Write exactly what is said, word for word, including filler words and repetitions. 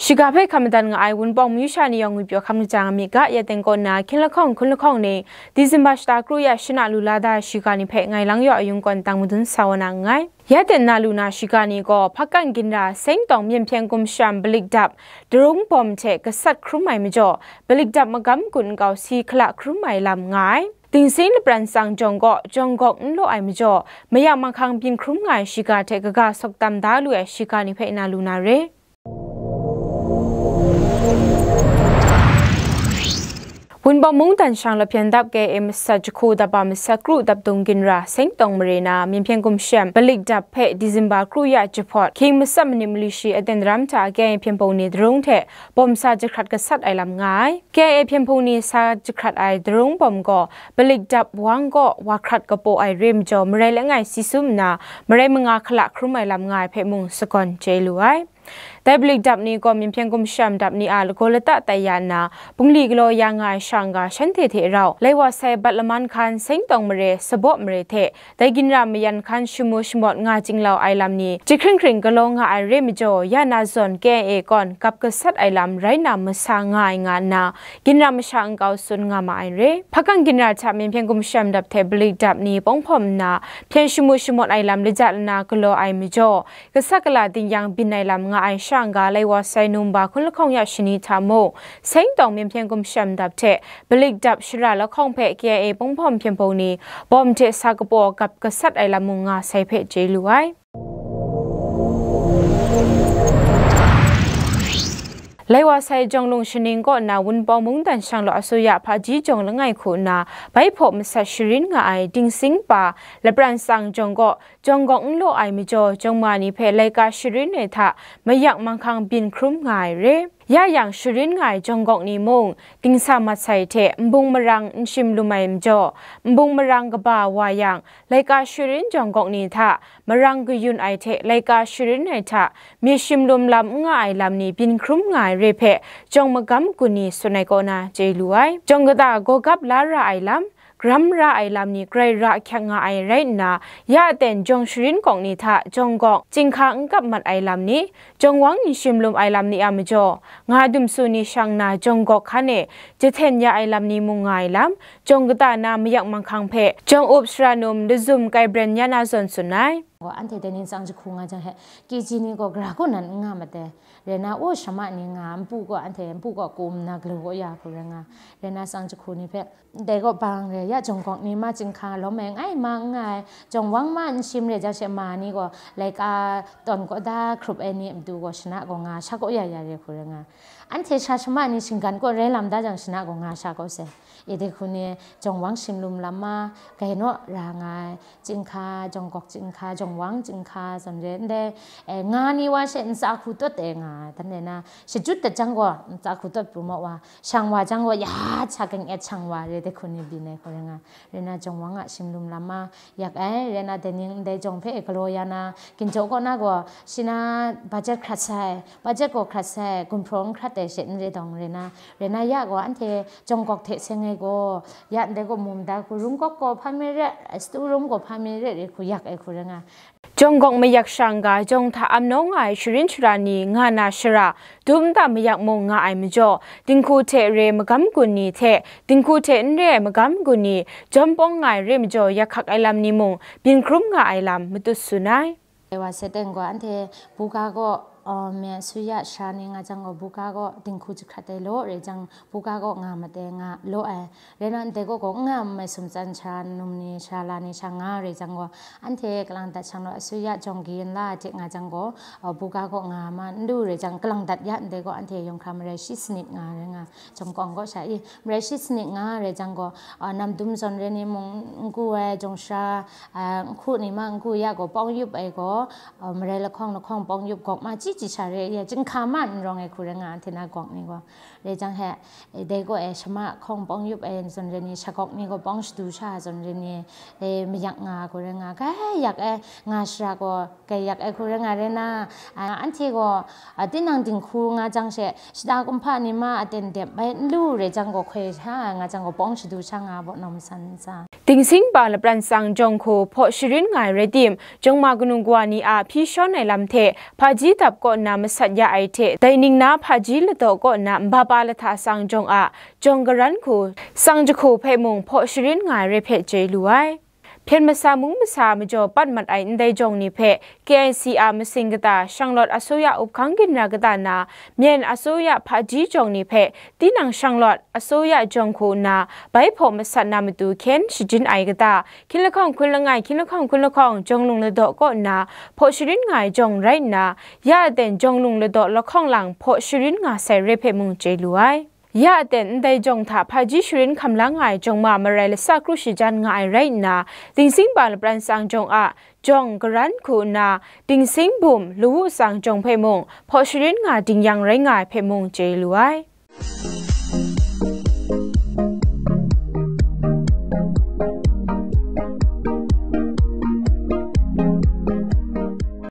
Shiga hpe hkam madan nga ai Wunpawng myu sha ni yawng ngwi pyaw hkam kaja nga myit ga, ya teng kaw na hkying lahkawng hkun lahkawng ni Disemba shata kru ya shana lu la da ai shiga ni hpe ngai lang yaw ayung kawn tang madun sa wa na nngai. Ya ten na lu na shiga ni gaw, Hpakan ginra Seng Tawng Myen Hpyen Gumshem Balik Dap Darung Bawm hte gasat hkrum ai majaw, Balik Dap magam gun nkau si hkala hkrum ai lam nga ai. Dingsing lapran tsang jawng kaw jawng gawk n law ai majaw, mayak mahkang byin hkrum nga ai shiga hte kaga sawk tam da lu ai shiga ni hpe na lu na re. Wunpawng mungdan shang lahpyen dap K A A masat jahku dap a masat kru dap dung ginra Seng Tawng mare na Myen Hpyen Gumshem Balik Dap hpe Disemba kru ya jahpawt hkying matsat manit mali shi aten daram hta K A A hpyen hpung ni darung hte bawm sa jahkrat gasat ai lam nga ai. K A A hpyen hpung ni sa jahkrat ai darung bawm gaw Balik Dap wang kaw wa hkrat kapaw ai re majaw, marai langai si sum nna, marai manga hkala hkrum ai lam nga ai hpe mung sagawn chye lu ai. Dai Balik Dap ni gaw Myen Hpyen Gumshem dap ni a lagaw lata tai ya nna, bungli galaw ya nga ai sha n-ga shanhte hte rau, lai wa sai bat laman hkan Seng Tawng mare, Sabaw mare hte dai ginra mayan hkan shamu shamawt nga jinglau ai lam ni jahkring hkring galaw nga ai re majaw, ya na zawn K I A kawn gap gasat ai lam rai na masa nga ai nga nna, ginra masha nkau tsun nga ma ai re. Hpakan ginra hta Myen Hpyen Gumshem dap hte Balik Dap ni pawng hpawm nna, hpyen shamu shamawt ai lam laja lana galaw ai majaw, gasat gala ding yang byin ai lam nga ai sha n-ga lai wa sai Num ba hkun lahkawng ya shani hta mung, Seng Tawng Myen Hpyen Gumshem dap hte Balik Dap shara lahkawng hpe K I A pawng hpawm hpyen hpung ni bawm hte sa kapaw gap gasat ai lam mung nga sai hpe chye lu ai. Lai wa sai Jawng Lung Shaning kaw na Wunpawng mungdan shang law asuya hpaji jawng langai hku nna bai hpaw masat sharin nga ai Dingsing pa lapran tsang jawng kaw jawng gawk n law ai majaw, jawng ma ni hpe laika sharin ai hta mayak manghkang byin hkrum nga ai re. Ya yang sharin nga ai jawng gawk ni mung, dingsa mat sai hte nbung marang n shim lum ai majaw, nbung marang kaba wa yang, laika sharin jawng gawk ni hta marang kayun ai hte laika sharin ai hta myit shim lum lam n nga ai lam ni byin hkrum nga ai re hpe, jawng magam gun ni tsun ai kaw na chye lu ai. Jawng kata gaw gap la ra ai lam, gram ra ai lam ni grai ra ahkyak nga ai rai nna, ya aten jawng sharin gawk ni hta jawng gawk chyinghka n kap mat ai lam ni, jawng wang n shim lum ai lam ni a majaw, nga dum su ni shang na jawng gawk hkan e jahten ya ai lam ni mung nga ai lam, jawng kata na mayak manghkang hpe jawng up shara num lazum kai bren ya na zawn tsun ai. Gaw, anhte dai ni tsang jahku nga jang he, K G ni gaw gara kaw nan n nga mat ai. Rai na, o, shama ni nga, npu gaw, anhte npu gaw kum nna galu gaw ya hku rai nga. Rai na, tsang jahku ni hpe, ndai gaw bang re, ya jawng gawk ni ma chyinghka lawm ai ngai ma n nga ai, jawng wang ma n shim re jang she ma ni gaw, laika tawn kaw da hkrup ai ni a matu gaw shana gaw nga sha kaw ya ya re hku rai nga. Anhte sha shama ni shinggan kaw rai lam da jang shana gaw nga sha kaw se. Ede hku ni jawng wang shim lum lam ma, gai naw ra nga ai, chyinghka, jawng gawk chyinghka, jawng wang chyinghka, zawn re ndai, e, nga ni wa she ntsa hku tawt e nga ai, dan re na, shajut dat jang gaw ntsa hku tawt pru ma wa, shang wa jang gaw ya hta kan et shang wa re de hku ni byin ai hku rai nga, rai na jawng wang a shim lum lam ma, yak ai, rai na dai ning ndai jawng hpe galaw ya na, ginjaw kaw na gaw, shi na budget hkrat sai, budget gaw hkrat sai, gumhpraw n hkrat ai she n re dawng rai na, rai na ya gaw anhte jawng gawk hte seng ai gaw, ya ndai gaw mum da hku, rung gawk gaw hpa mi re, stu rum gaw hpa mi re, re hku yak ai hku rai nga. Jawng gawk mayak sha n-ga, jawng hta am nawng nga ai sharin shara ni nga na shara, dum nta mayak mung nga ai majaw, dinghku hte re magam gun ni hte, dinghku hte n re ai magam gun ni, jawm pawng nga ai re majaw, yak hkak ai lam ni mung, byin hkrum nga ai lam matut tsun ai. Dai wa se teng gaw, anhte buga gaw, uh, me suya sha ni nga jang gaw, buga gaw dinghku jahkrat ai law re jang, buga gaw nga mat ai nga law ai. Rai na, ndai gaw gaw n nga mai sumtsan sha num ni, sha la ni, sha nga re jang gaw, anhte kalang dat shang law, asuya jawng kayin la hte nga jang gaw, uh, buga gaw nga ma n lu re jang, kalang dat ya ndai gaw, anhte yawng hkra marai shi sanit nga rai nga, jawng kawng gaw sha i, marai shi sanit nga rai jang gaw, uh, nam dum zawn re ni mung n gu ai, jawng sha, uh, n hku ni ma n gu ya gaw, pawng yup ai gaw, uh, marai lahkawng lahkawng pawng yup gawk ma chyi chyi sha re, ya, chyinghka ma n rawng ai hku rai nga, anhte na gawk ni gaw. Rai jang he, e, dai gaw e, shama hkawng pawng yup ai zawn re ni, shagawk ni gaw pawng shadu sha zawn re ni, e, mayak nga gaw rai nga, kai yak ai nga shara gaw, kai yak ai hku rai nga rai na, a, anhte gaw, a, tinang dinghku nga jang she, shata kumhpa ni ma aten dep bai n lu re jang gaw, hkoi sha nga jang gaw, pawng shadu sha nga baw nawm san sa. Dingsing pa lapran tsang jawng hku hpaw sharin nga ai rai tim, jawng ma kanu kawa ni a hpyi shawn ai lam hte, hpaji dap kaw nna masat ya ai hte, dai ningna hpaji ladaw kaw nna nbapa lahta tsang jawng a jawng karan hku tsang jahku hpe mung hpaw sharin nga ai rai hpe chye lu ai. Hpyen masa mung masa majaw pat mat ai ndai jawng ni hpe K I C a masing kata shanglawt asuya up hkang ginra kata na, Myen asuya hpaji jawng ni hpe tinang shanglawt asuya jawng hku nna bai hpaw masat na matu hkyen shajin ai kata, hkying lahkawng hkun langai, hkying lahkawng hkun lahkawng jawng lung ladaw kaw nna hpaw sharin nga ai jawng rai nna, ya aten jawng lung ladaw lahkawng lang hpaw sharin nga sai rai hpe mung chye lu ai. Ya aten ndai jawng hta hpaji sharin hkam la nga ai jawng ma marai lasa kru shajan nga ai rai nna, dingsing ba lapran tsang jawng a jawng karan hku nna, dingsing bum lawu tsang jawng hpe mung hpaw sharin nga dingyang rai nga ai hpe mung chye lu ai.